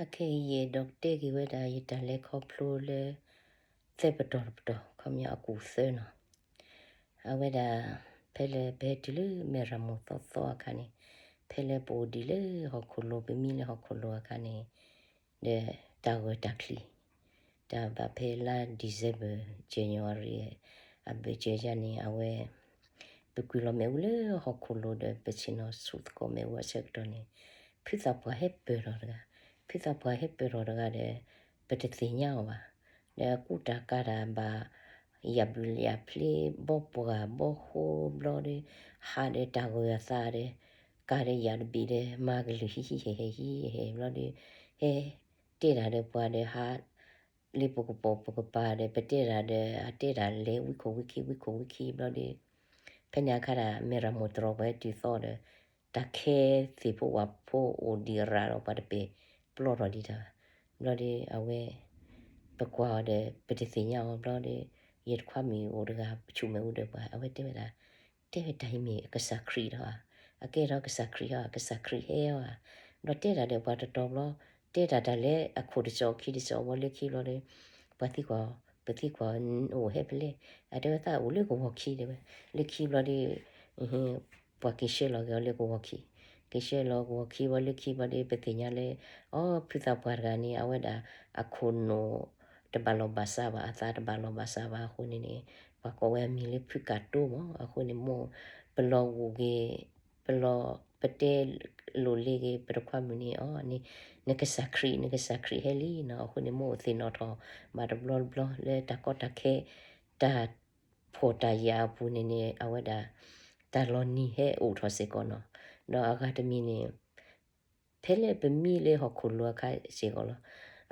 အခဲအံၤယအဲၣ်ဒိးတဲက့ၤဝဲဒၣ်ယတၢ်လဲၤခီဖျိလၢ သၢပတီၢ်တပတီၢ် ခီပညီအကူာ်သၢနီၤ. အဝဲဒၣ် ဖဲလၢပဟဲတုၤလၢမဲၢ်ရမိၢ်သီသီအခါန့ၣ်, ဖဲလၢပအိၣ်ဒံးလၢဟီၣ်ခိၣ်လိၤ ပမံလၢဟီၣ်ခိၣ်လိၤအခါန့ၣ်, ဒီးတၢ်ဂၢၢ်တၢ်ချံ တၢ်ဘၣ်ဖဲလါ December, January အဘၢၣ်စၢၤယါန့ၣ် အဝဲ ပကွံာ်လီၤမ့ၣ်အူလၢဟီၣ်ခိၣ်လိၤဒီး ပဆ့ၣ်နီၤဆူၣ်သကိးမ့ၣ်အူအဆၢကတီၢ်န့ၣ်, ဖုသၣ်ပှၢ်ဟဲပၢၢ်ထီၣ်တဂၤ, ဖုသၣ်ပှၢ်ဟဲပၢၢ်ထီၣ်တဂၤဒီး ပတသ့ၣ်ညါအီၤဘၣ်. ဒီးအကူတၢ်ကၤတၢ်ဘၣ် ယၣ်ဘျုးယၣ်ဖျ့ ဘီပှၢ်ဘီဃိဘျီဒီး ဟးဒီးတၢ်ဂီၤအသးဒီး ကၤဒီးယၣ်တဘ့ၣ်ဒီး မၤကလုၢ်ဟံးဟံးဟဲဟဲဟံးဟဲဟဲဘျီဒီး ဟဲတဲတၢ်ဒီးပှၤဒီးဟး လၢပကပိာ်ပကပၤဒီး ပတဲတၢ်ဒီး အတဲတၢ်လဲၤဝံခိၣ်ဝံခံ ဝံခိၣ်ဝံခံဘျီဒီး ဖဲန့ၣ်အခါဒၣ် မဲၢ်ရမိၢ်တြီၢ်ပှၤတုၤသီဒီး တၢ်ခဲသ့ၣ်ဖိဝၣ်ဖိအိၣ်ဒံးရၤဒီး ပှၤတပဲာ်ပျီထီၣ်ဒံးတၢ်ဘၣ်. ဘျီဒီးအဝဲ ပကွၢ်အီၤဒီး ပတသ့ၣ်ညါအီၤဘျီဒီး ယတခွါမုၣ်အိၣ်တဂၤ ပဆူၣ်မဲာ်အူဒီးပှၤ အဝဲတဲဝဲဒၣ် တဲဝဲတၢ်အံၤမ့ၢ် ကစၢ်ခရံာ်ဒီးဧါ, အကဲထီၣ်ကစၢ်ခရံာ်ဧါ, ကစၢ်ခရံာ်ဟဲဧါ. ဘျီတဲတၢ်ဒီးပှၤတတီၤဘျီ, တဲတၢ်တၢ်လၢအခိၣ်တစီၤခံတစီၤဘျီလၢခံဘျီဒီး ပှၤသံကွၢ်, ပသံကွၢ်အိၣ်ဟဲဖဲလဲၣ်, အတဲဝဲသးအိၣ်လၢကဝီၤခံတဲဝဲ, လၢခံဘျီဒီး ပှၤက့ၤဆှၢလီၤက့ၤအီၤလၢကဝီၤခံ, က့ၤဆှၢလီၤကဝီၤခံဘျီလၢခံဘျီဒီး ပသ့ၣ်ညါလၢ အီ ဖုသၣ်ပှၢ်တဂၤန့ၣ် အဝဲဒၣ်အခိၣ်နူာ်တဘၣ်လီၢ်ဘၣ်စးဘၣ် အသးတဘၣ်လီၢ်ဘၣ်စးဘၣ်အဃိန့ၣ်န့ၣ် ပှၤကိးဝဲအမံၤလၢဖုကၣ်တိမး အဃိန့ၣ်မိၢ် ပလီၤဂာ်ဂ့ၤ ပလီၤ ပတဲလိာ်လ့ဂ့ၤ ပတခွါမုၣ်န့ၣ် အီ နကစၢ်ခရံာ် နကစၢ်ခရံာ်ဟဲလံနီၤ အဃိန့ၣ်မိၢ်အိၣ်သ့ၣ်နီၣ်ထီၣ် ဘၣ်တဘျီဘျီလၢတၢ်ကီတၢ်ခဲ တၢ် ဖှီၣ်တၢ်ယာ်အပူၤန့ၣ်န့ၣ် အဝဲဒၣ် တၢ်လီၤနံၤဟဲအိၣ်ထီၣ်စ့ၢ်ကီးနီၤ. ဒီးအဂၤတမံၤန့ၣ် ဖဲလၢပမံလၢဟီၣ်ခိၣ်လိၤအခါစ့ၢ်ကီးလီၤ.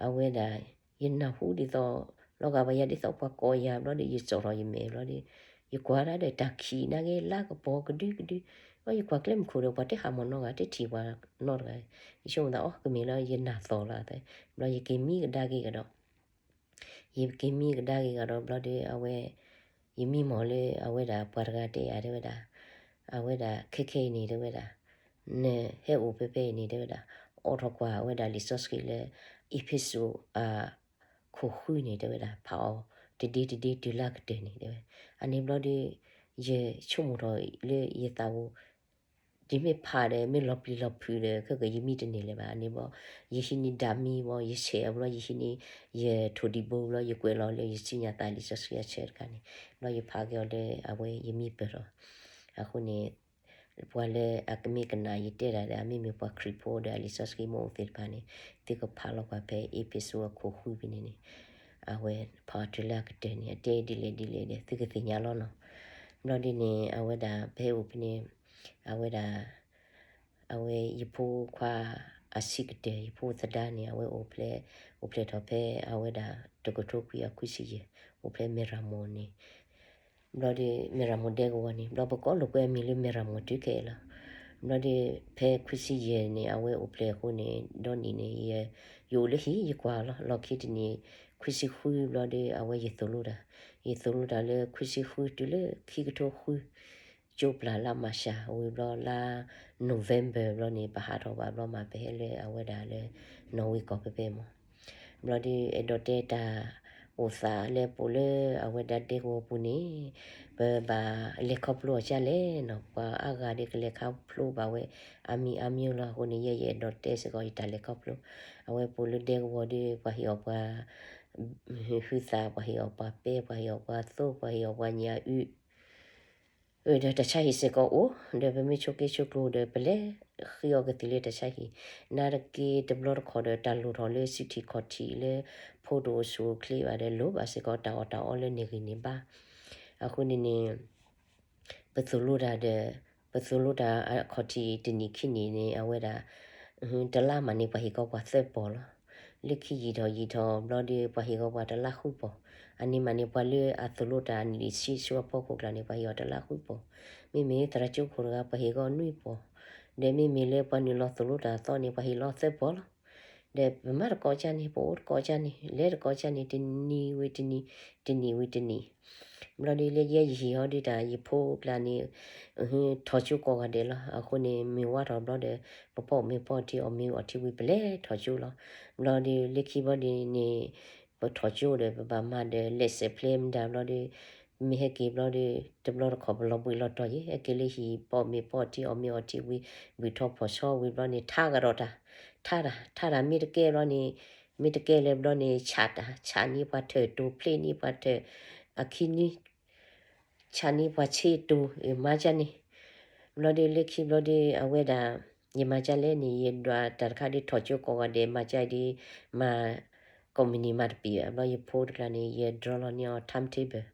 အဝဲဒၣ် ယနၢ်ဟူဒ်သိး လီၤဂာ်ဘၣ်ယၤဒ်သိးပှၤကိးယၤဘျီဒီး ယစိာ်ထီၣ်ယမဲာ်ဘျီဒီး ယကွၢ်ဒၣ်ဒီးတၢ်ခံးနာ်က့ လါကပီၤကဒုကဒု, ဘျီယကွၢ်ကျဲမုၢ်ခိၣ်ဒီး ပှၤတဟးမီၢ်နီတဂၤ တထံၣ်ပှၤနီတဂၤ, ယဆိကမိၣ်သး အီ ကမ့ၢ်လၢယနၢ်သီၣ်လီၤသး, ဘျီယက့ၤမံကဒါက့ၤကဒီး ယက့ၤမံကဒါက့ၤကဒီးဘျီဒီး အဝဲ ယမံမီၢ်လၢအဝဲဒၣ်ပှၤတဂၤတဲယၤတဲဝဲဒၣ်, အဝဲဒၣ်ခဲခဲအံၤန့ၣ်တဲဝဲဒၣ်, နဟဲအိၣ်ဖဲဖဲအံၤန့ၣ်တဲဝဲဒၣ်, အိးထီၣ်ကွၢ်အဝဲဒၣ်လံာ်စီဆှံလၢ အ့းဖ့းစူး အခိၣ်ဃုန့ၣ်တဲဝဲဒၣ် ဖးအီၤတဒ့တဒ့တုၤလၢကတၢၢ်န့ၣ်တဲဝဲ, အန့ၣ်ဘျီဒီး ယဆိကမိၣ်ထီၣ်လၢယသးပူၤ ဒ်မ့ၢ်ဖးဒီး မ့ၢ်လီၤပျံၤလီၤဖုးဒီး ခဲကယမံတန့ၢ်လၢၤဘၣ်န့ၣ်ဘီ, ယဟံးန့ၢ်ဒၣ်မံဘီ ယဆဲးအဘျီ ယဟံးန့ၢ် ယထိၣ်ဒံးဘိဘျီ ယကွဲးလီၤလၢယစံၣ်ညီၣ်သးလံာ်စီဆှံအဆၢတခါန့ၣ်, ဘျီယဖးက့ၤအီၤလၢအဝဲယမံပၢၢ်ထီၣ်, အဃိန့ၣ် ပှၤလၢအကမ့ၢ်ကနၣ်ယတဲတၢ်ဒီး အမ့မ့ၢ်ပှၤခရံာ်ဖိဒီးအလံာ်စီဆှံမ့ၢ်အိၣ်သ့ၣ်တဖၣ်န့ၣ် သုကဖးလီၤကွၢ်ဖဲအ့းဖ့းစူးအခိၣ်ဃုဖဲန့ၣ်န့ၣ်, အဝဲဖးအီၤတုၤလၢအကတၢၢ်န့ၣ် အတဲဒ်လဲၣ်ဒ်လဲၣ်ဒီး သုကသ့ၣ်ညါလီၤနီၤ. ဘျီဒ်န့ၣ် အဝဲဒၣ်ဖဲအိၣ်ဖဲန့ၣ် အဝဲဒၣ် အဝဲယဖိခွါအဆံးကတၢၢ် ယဖိသဒါန့ၣ် အဝဲအိၣ်ဖျဲၣ် အိၣ်ဖျဲၣ်ထီၣ်ဖဲအဝဲဒၣ်တကထိခွံကယၤခွံဆံယဲၢ် အိၣ်ဖျဲၣ်မဲၢ်ရမိၢ်န့ၣ်, ဘျီဒီးမဲၢ်ရမိၢ်ဒဲကဝီၤန့ၣ် ဘျီပကိးလိာ်ကွဲအမံၤလၢမဲၢ်ရမိၢ်တုၤခဲအံၤလီၤ. ဘျီဒီးဖဲခွံဆံယဲၢ်န့ၣ် အဝဲအိၣ်ဖျဲၣ်အဃိန့ၣ် ဒီနံၣ်န့ၣ် ယ ယအိၣ်လၢဟံၣ်ယကွၢ်လီၤ. လီၢ်ခံတနံၣ် ခွံဆံဃုဘျီဒီး အဝဲယသိၣ်လိတၢ်, ယသိၣ်လိတၢ်လၢခွံဆံဃုတုၤလၢခံကထိဃု ကၠိပျၢ်လါမၢ်ၡး ဝံၤဘျီလါ November ဘျီန့ၣ် ပဟးထီၣ်ဘၣ်ဘျီမး ပဟဲလၢအဝဲဒၣ်လၢ နီၣ်ဝ့ကီၢ်ဖဲဖဲမး. ဘျီဒီး အဲၣ်ဒိးတဲတၢ်အိၣ်သးလၢပအိၣ်လၢအဝဲဒၣ်ဒဲကဝီၤပူၤန့ၣ် ပဘၣ်လဲၤခီဖျိအီၤကလဲၣ်နီၤ, ပှၤအါဂၤဒီးကလဲၤခီဖျိဘၣ်ဝဲ အါမံၤအါမံၤလီၤ. အဃိန့ၣ် ယဲယအဲၣ်ဒိးတဲစ့ၢ်ကီးယတၢ်လဲၤခီဖျိ, အဝဲပအိၣ်လၢဒဲကဝီၤဒီး ပှၤဟ့ၣ်အီၣ်ပှၤ ဟုသၣ်, ပှၤဟ့ၣ်အီၣ်ပှၤပဲ, ပှၤဟ့ၣ်အီၣ်ပှၤသိ, ပှၤဟ့ၣ်အီၣ်ပှၤညၣ်အုး, ဒီးတၢ်ဆါဟံၣ်စ့ၢ်ကီးအိၣ်, ဒီးပမ့ၢ်ဆိးက့ဆိးကျိၤဒီး ပလဲၤဃ့အီၣ်ကသံၣ်လၢတၢ်ဆါဟံၣ်, နာ်သက့တဘျီတခီၣ်ဒီး တၢ်လိၣ်ထီၣ်လၢစုထံၣ်ခီၣ်ထံၣ်လၢ ဖိတအိၣ်ဆူၣ်အိၣ်ချ့ဘၣ်ဒီး လိၣ်ဘၣ်စ့ၢ်ကီးတၢ်အီၣ်တၢ်အီလၢန့ၢ်ဂံၢ်န့ၢ်ဘါ. အဃိန့ၣ်န့ၣ် ပသိၣ်လိတၢ်ဒီး ပသိၣ်လိတၢ်အခီၣ်ထံးတနံၣ်ခံနံၣ်န့ၣ် အဝဲဒၣ် တလါမးန့ၣ် ပှၤဟ့ၣ်ကီးပှၤသၢပီၢ်လီၤ. လၢခံယံာ်ထီၣ်ယံာ်ထီၣ်ဘျီဒီး ပှၤဟ့ၣ်ကီးပှၤတလါဃုပီၢ်, အန့ၣ်မးန့ၣ် ပှၤလၢအသိၣ်လိတၢ်အနံၣ်ဆံဆူအဖီခိၣ်ကျါန့ၣ် ပှၤဟ့ၣ်အီၤတလါဃုပီၢ်, မ့မ့ၢ်သရၣ်ကၠိခိၣ်တဂၤ ပှၤဟ့ၣ်ကီးနွံပီၢ်, ဒီးမ့မ့ၢ်လၢပှၤနုာ်လီၤသိၣ်လိတၢ်အသီန့ၣ် ပှၤဟ့ၣ်လီၤသၢပီၢ်လီၤ. ဒီးပမၤတကိးကၢ်န့ၣ် ပအိၣ်တကိးကၢ်န့ၣ် လဲၤတကိးကၢ်န့ၣ် တနံၤဝံၤတနံၤ တနံၤဝံၤတနံၤ, ဘျီဒီးလၢယဲယဟံၣ်ဟီဒီးတၢ်ယဖိကျါန့ၣ် ထီၣ်ကၠိကိးဂၤဒဲးလီၤ. အဃိန့ၣ် မ့ၢ်ဝါထီၣ်ဘျီဒီး ပပိာ်မ့ၢ်ပိာ်ထံ အီၣ်မ့ၢ်အီထံဝံၤ ပလဲၤထီၣ်ကၠိလီၤ. ဘျီဒီးလၢခံဘျီဒီးန့ၣ် ပထီၣ်ကၠိဒီး ပဘၣ်မၤဒီး လဲၤစဲးဖျဲမတၤဘျီဒီး မ့ၢ်ဟဲက့ၤဘျီဒီး တဘျီတခီၣ်ပလီၤဘှံးလီၤတီၤယဲ ဟဲက့ၤလၢဟံၣ် ပိာ်မ့ၢ်ပိာ်ထံ အီၣ်မ့ၢ်အီထံဝံၤ ဘုၣ်ထီၣ်ဖီၣ်ဆီဝံၤဘျီန့ၣ် ထါကဒီးတၢ်, ထါတၢ် ထါတၢ်မ့ၢ်တကဲဘျီန့ၣ် မ့ၢ်တကဲလၢဘျီန့ၣ် ဆးတၢ် ဆးန့ၢ်ပှၤထၢၣ်တိၤ ဖျ့န့ၢ်ပှၤထၢၣ် အခံနွံ ဆးန့ၢ်ပှၤဆ့တိၤ မၤကၢ်န့ၣ်, ဘျီဒီးလၢခံဘျီဒီး အဝဲဒၣ် ယမၤကၢ်လဲၣ်န့ၣ် ယဒွးတၢ်တခါဒီး ထီၣ်ကၠိကိးဂၤဒဲး မၤကၢ်ဒီး မၤ ကိးမုၢ်နံၤမၤတပံၤဘၣ်. ဘျီယဖိတကျါန့ၣ် ယဒြီလီၤန့ၢ်အီၤ time table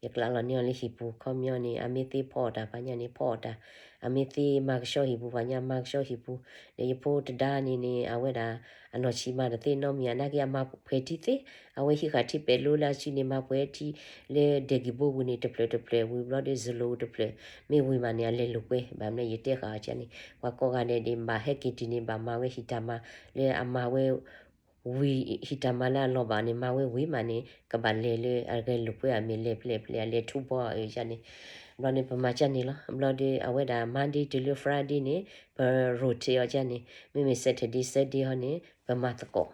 ယကျးလီၤန့ၢ်အီၤလၢဟံၣ်ပူၤ ခီပညီန့ၣ် အမ့ၢ်သ့ဖီအီၣ်တၢ်ဖးညါန့ၣ် ဖီအီၣ်တၢ်, အမ့ၢ်သ့မၤကဆှီဟံၣ်ပူၤဖးညါ မၤကဆှီဟံၣ်ပူၤ, ဒီးယဖိတဒါန့ၣ်န့ၣ် အဝဲဒၣ် အနီၢ်ဆံးမၤတသ့နီတမံၤ နာ်က့အမၤပှဲၤထံသ့, အဝဲဟံးဃာ်ထံပဲာ်လိလၢအစုန့ၣ် မၤပှဲၤထံလၢဒဲက့ၤဘိပူၤန့ၣ် တဖျၢၣ်တဖျၢၣ်ဝံၤဘျီဒီး စလိၤတဖျၢၣ် မ့ၢ်ဝံၤမးန့ၣ် အလဲၤလိာ်ကွဲ ဘၣ်မနုၤယတဲဃာ်အီၤကၢ်န့ၣ် ပှၤကိးဂၤဒဲးန့ၣ် ဘၣ်ဟဲက့ၤတုၤန့ၣ် ဘၣ်မၤဝဲဟံၣ်တၢ်မၤ လၢအမၤဝဲ ဝံၤ ဟံၣ်တၢ်မၤလၢအလီၢ်ဘၣ်န့ၣ် မၤဝဲဝံၤမးန့ၣ် ကဘၣ်လဲၤလၢအဂဲၤလိာ်ကွဲအမ့ၢ်လဲၤဖျဲၣ်ဖျဲၣ် အလဲၤထူဘီအကၢ်န့ၣ်, ဘျီန့ၣ် ပမၤကၢ်န့ၣ်လီၤ. ဘျီဒီး အဝဲဒၣ် Monday တုၤလၢ Friday န့ၣ် ပ rotate အီၤကၢ်န့ၣ် မ့မ့ၢ် Saturday Sunday ဟီန့ၣ် ပမၤသကိး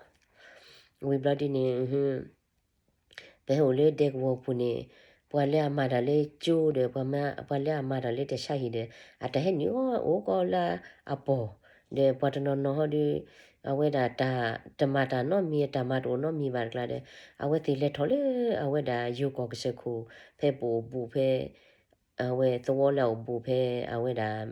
ဝံၤဘျီဒ်န့ၣ် ပဟဲအိၣ်လၢဒဲကဝီၤပူၤန့ၣ် ပှၤလၢအမၤတၢ်လၢကၠိဒီး ပှၤမၤ ပှၤလၢအမၤတၢ်လၢတၢ်ဆါဟံၣ်ဒီး အတၢ်ဟဲနုာ်အီၣ်အိၣ်ကီးလၢအပီၢ်, ဒီးပှၤတနီၤနီၤဟီဒီး အဝဲဒၣ်တၢ်တမၤတၢ်နီတမံၤ တၢ်မၤတအိၣ်နီတမံၤဘၣ်တကျါဒီး အဝဲသ့ၣ်လဲၤထီၣ်လၢအဝဲဒၣ်ယိၤကီၢ်ကစၢၢ်ခိၣ် ဖဲပအိၣ်ဘူးဖဲ အဝဲသဝီလၢအအိၣ်ဘူးဖဲ အဝဲဒၣ်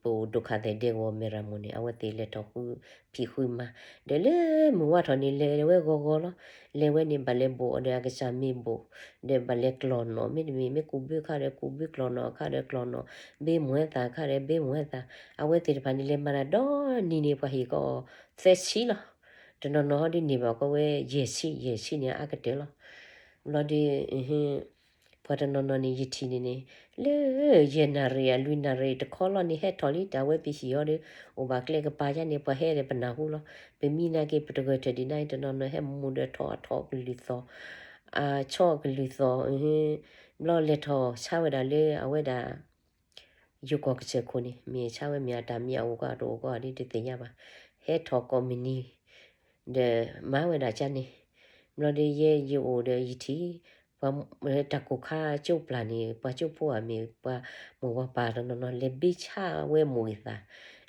ပအိၣ်ဒိၣ်ခါသဲးဒဲကဝီၤမဲၢ်ရမိၢ်န့ၣ် အဝဲသ့ၣ်လဲၤထီၣ်ဃုဖံးဃုမၤ, ဒီးလၢမုၢ်ဝါထီၣ်န့ၣ် လဲၤဝဲဂီၤဂီၤလီၤ. လဲၤဝဲန့ၣ် ဘၣ်လဲၤဘိၣ်အီၤဒီးအကစၢ်မ့ၢ်ဘိၣ်, ဒီးဘၣ်လဲၤကျီၢ်နီၣ် မ့တမ့ၢ် မ့ၢ်ကူးဘုခါဒီးကူးဘု ကျီၢ်နီၣ်အခါဒီးကျီၢ်နီၣ်, ဘ့မုၢ်ဝဲသၣ်အခါဒီးဘ့မုၢ်ဝဲသၣ်, အဝဲသ့ၣ်တဖၣ်န့ၣ် လဲၤမၤတၢ်ဒီနံၤန့ၣ် ပှၤဟ့ၣ်ကီးသၢဆံလီၤ. တနီၤနီၤဟီဒ်န့ၣ်ဘၣ်ကီဝဲ ယဲၢ်ဆံ ယဲၢ်ဆံန့ၣ် အါကတၢၢ်လီၤ. ဘျီဒီး ပှၤတနီၤနီၤန့ၣ် ယထံၣ်န့ၣ်န့ၣ် လၢယဲၢ်နၣ်ရံၣ်အလွံၢ်နၣ်ရံၣ်တခီလီၤန့ၣ် ဟဲထီၣ်လံ တၢ်ဝဲပဟံၣ်အီၤဒီး အိၣ်ဘၣ်ကျဲကပၤယါန့ၣ် ပှၤဟဲဒီးပနၢ်ဟူလီၤ. ပမံနာ်က့ ပတဂၢၢ်ထၢၣ်ဒံးနါအံၤ တနီၤနီၤဟဲမူဒီးထီၣ်အထီၣ်ကလုၢ်သီၣ် အဆီကလုၢ်သီၣ် ဘျီလဲၤထီၣ်ဆါဝဲဒၣ်လၢအဝဲဒၣ် ယိၤကီၢ်ကစၢၢ်ခိၣ်န့ၣ် မ့ၢ်ဆါဝဲမ့ၢ်အတၢ်မံၤအအိၣ်ကီး တအိၣ်ကီးဒ်တသ့ၣ်ညါဘၣ်. ဟဲထီၣ်ကိးမုၢ်နံၤ ဒီးမၤဝဲဒၣ်ကၢ်န့ၣ်, ဘျီဒီးယဲယအိၣ်ဒီးယထံၣ် ပှၤတၢ်ကိၢ်ခါကၠိပျၢ်န့ၣ် ပှၤကၠိဖိအမ့ၢ် ပှၤမိၢ်ပှၤပၢ်တနီၤနီၤ လဲၤဘ့ဆါဝဲမိၢ်ဂ့ၤသး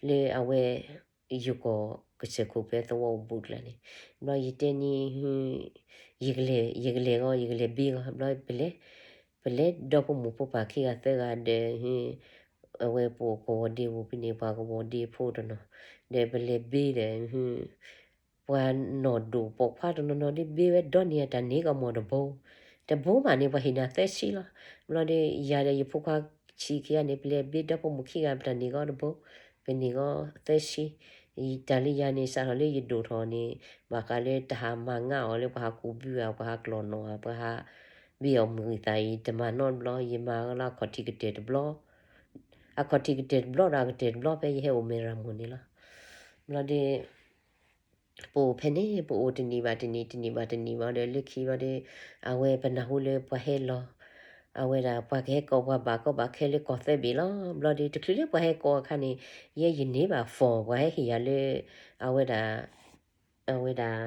လၢအဝဲ ယိၤကီၢ်ကစၢၢ်ခိၣ်ဖဲသဝီအိၣ်ဘူးကျါန့ၣ်, ဘျီယတဲန့ၣ် ယကလဲၤ ယကလဲၤဂီၤ ယကလဲၤဘ့ဂီၤ ဘျီပလဲၤ ပလဲၤဒီဖိမိၢ်ဖိပၢ်ခံဂၤသၢဂၤဒီး အဝဲပအိၣ်ကဝီၤဒ့ပူၤဖဲန့ၣ် ပှၤကဝီၤဒ့ဖိတနီၤ ဒီးပလဲၤဘ့ဒီး ပှၤနီၢ်ဒိၣ်ပိာ်ခွါတနီၤနီၤဒ်ဘ့ဝဲဒီနံၤအတၢ်န့ၢ်ကီးမ့ၢ်တဘိ, တဘိမးန့ၣ် ပှၤဟ့ၣ်နၤသၢဆံလီၤ. ဘျီဒီးယၤဒီးယဖိခွါဆံးခံဂၤန့ၣ် ပလဲၤဘ့ဒီဖိမိၢ်ခံဂၤ ပတၢ်န့ၢ်ကီးတဘိ, ပန့ၢ်ကီးသၢဆံ, တၢ်လၢယၤန့ၣ် စးထီၣ်လၢယဒိၣ်ထီၣ်န့ၣ် ဘၣ်ဃးလၢတဟးမၤငါအီၤလၢပှၤဟးကူးဘုဧါ ပှၤဟးကျီၢ်နီၣ်ဧါ ပှၤဟးဘ့အီၣ်မုၢ်ဂံၢ်သးအံၤ တမၤနီတဘျီ, ယမၤလၢအခီၣ်ထံးကတၢၢ်တဘျီ အခီၣ်ထံးကတၢၢ်တဘျီဒီးအကတၢၢ်တဘျီဖဲယဟဲအိၣ်မဲၢ်ရမိၢ်န့ၣ်လီၤ. ဘျီဒီး ပအိၣ်ဖဲန့ၣ် ပအိၣ်တနံၤဘၣ်တနံၤ တနံၤဘၣ်တနံၤဘၣ်ဒီး လၢခံဘျီဒီး အဝဲပနၢ်ဟူလၢပှၤဟဲလီၤ, အဝဲဒၣ်ပှၤကဟဲကိးပှၤဘၣ်ကီဘၣ်ခဲလၢကီၢ်သၢဘ့ၣ်လီၤ. ဘျီဒီး တချုးလၢပှၤဟဲကိးအခါန့ၣ် ယဲယန့ၢ်ဘၣ် form ပှၤဟဲဟ့ၣ်ယၤလၢ အဝဲဒၣ် အဝဲဒၣ်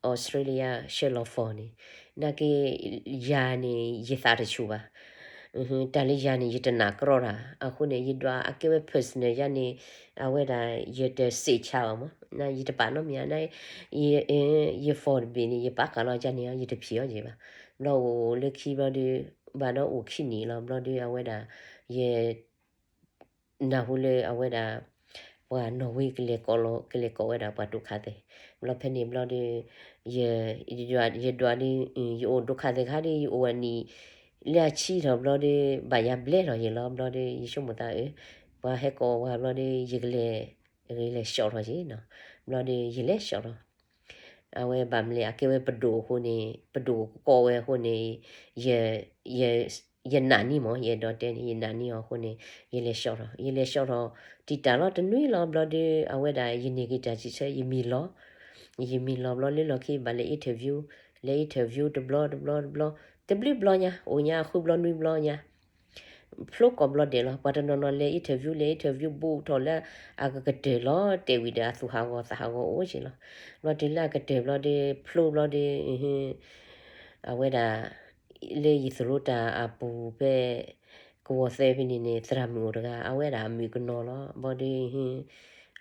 Australia ဆှၢလီၤ form န့ၣ်, နာ်က့ ယၤန့ၣ် ယသးတဆူၣ်ဘၣ်. တၢ်လၢယၤန့ၣ် ယတနာ်ကြီတၢ် အဃိန့ၣ် ယဒွးအကဲဝဲ personal ယၤန့ၣ် အဝဲဒၣ် ယတစံးဆါဘၣ်မး ယတပာ်နီတမံၤ ယ form တဘ့ၣ်န့ၣ် ယပာ်ဃာ်လီၤယၤန့ၣ် ယတဖံးအီၤယဲၢ်ဘၣ်. ဘျီအိၣ်လၢခံဘျီဒီး ဘၣ်ဒီးအိၣ်ခံနံၣ်လီၤ ဘျီဒီး အဝဲဒၣ် ယ နၢ်ဟူလၢအဝဲဒၣ် ပှၤနီၣ်ဝ့ကလဲၤကိးလီၤ ကလဲၤကိးဝဲဒၣ်ပှၤဒိၣ်ခါသဲး, ဘျီဖဲန့ၣ်ဘျီဒီး ယ ယဒွးဒီး ယအိၣ်ဒိၣ်ခါသဲးခါဒီး ယအိၣ်အနံၣ် လၢအဆံထီၣ်ဘျီဒီး ဘၣ်ယၤဘျဲထီၣ်ယဲၢ်လီၤ ဘျီဒီး ယဆိကမိၣ်သးအၢ ပှၤဟဲကိးဝဲဘျီဒီး ယကလဲၤ ယကလဲၤဆှီထီၣ်ယဲၢ်နီၤ, ဘျီဒီး ယလဲၤဆှီထီၣ် အဝဲဘၣ်မလဲၣ် အကဲဝဲပဒိၣ်အဃိန့ၣ် ပဒိၣ်ကိးဝဲအဃိန့ၣ် ယ ယ ယနာ်န့ၢ်မး ယအဲၣ်ဒိးတဲန့ၣ် ယနာ်န့ၢ်အီၤအဃိန့ၣ် ယလဲၤ short ထီၣ် ယလဲၤ short ထီၣ် တံာ်တာ်လီၤတနွံလီၤ ဘျီဒီး အဝဲဒၣ်ယန့ၢ်က့ၤတၢ်စံးဆၢ ယမံလီၤ ယမံလီၤဘျီလၢလီၢ်ခံဘၣ်လဲၤ interview လဲၤ interview တဘျီတဘျီတဘျီ တဘျုးဘျီညါ အိၣ်ညါဃုဘျီနွံဘျီညါ ဖျိကိးဘျီဒဲးလီၤ ပှၤတနီၤနီၤလဲၤ interview လဲၤ interview ဘူးထီၣ်လၢအကကတၢၢ်လီၤ တဲဝံၤဒီးအသူၣ်ဟးဂီၤသးဟးဂီၤအိၣ်က့ၤလီၤ ဘျီတုၤလၢအကတၢၢ်ဘျီဒီး ဖျိဘျီဒီး အဝဲဒၣ် လၢယသိၣ်လိတၢ်အပူၤဖဲ ကဝီၤသဲဖဲန့ၣ်န့ၣ် သရၣ်မုၣ်အိၣ်တဂၤ အဝဲဒၣ်အမုၣ်ကနီၤလီၤ ဘျီဒီး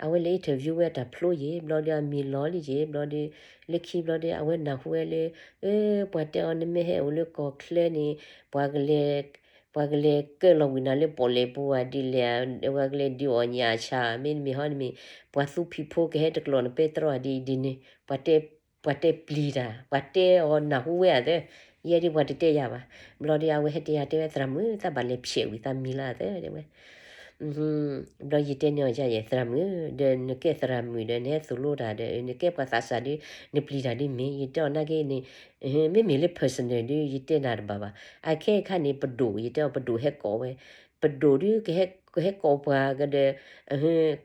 အဝဲလဲၤ interview ဝဲတၢ်ဖျိယ့ၤ ဘျီဒီးအမံၤလီၤလံယ့ၤ ဘျီဒီး လၢခံဘျီဒီး အဝဲနၢ်ဟူဝဲလၢ အၢ ပှၤတဲအီၤနမ့ၢ်ဟဲအိၣ်လၢကီၢ်ချၢန့ၣ် ပှၤကလဲၤ ပှၤကလဲၤကၢၣ်လီၤဝံၤနၤလၢပီၣ်လဲၣ်ပူၤဧါဒ်လဲၣ် ပှၤကလဲၤဒုးအီၣ်ညၣ်အဆၣ် မ့တမ့ၢ်ဟီတမ့ၢ် ပှၤသူဖံးဖိကဟဲတကျိးနပဲတြီဒ်အံၤဒ်န့ၣ် ပှၤတဲ ပှၤတဲပျံၤတၢ် ပှၤတဲအီၤနၢ်ဟူဝဲအသၢ ယဲဒ်ပှၤတတဲယၤဘၣ် ဘျီဒီးအဝဲဟဲတဲယၤတဲဝဲသရၣ်မုၣ် သးဘၣ်လဲၤဖျဲးဝံၤသးမံၤလၢအသၢတဲဝဲ ဘျီယတဲန့ၢ်အီၤယၤယဲ သရၣ်မုၣ် ဒီးနကဲသရၣ်မုၣ်ဒီးနဟဲသိၣ်လိတၢ်ဒီး နကဲပှၤသးစၢ်ဒီး နပျံၤတၢ်ဒ်မ့ၢ် ယတဲအီၤနာ်က့န့ၣ် မ့မ့ၢ်လၢ personal ဒီး ယတဲနၤတဘၣ်ဘၣ် အခဲအခါန့ၣ် ပဒိၣ် ယတဲအီၤပဒိၣ်ဟဲကိးဝဲ ပဒိၣ်ဒီး ကဟဲ ကဟဲကိးပှၤကဒီး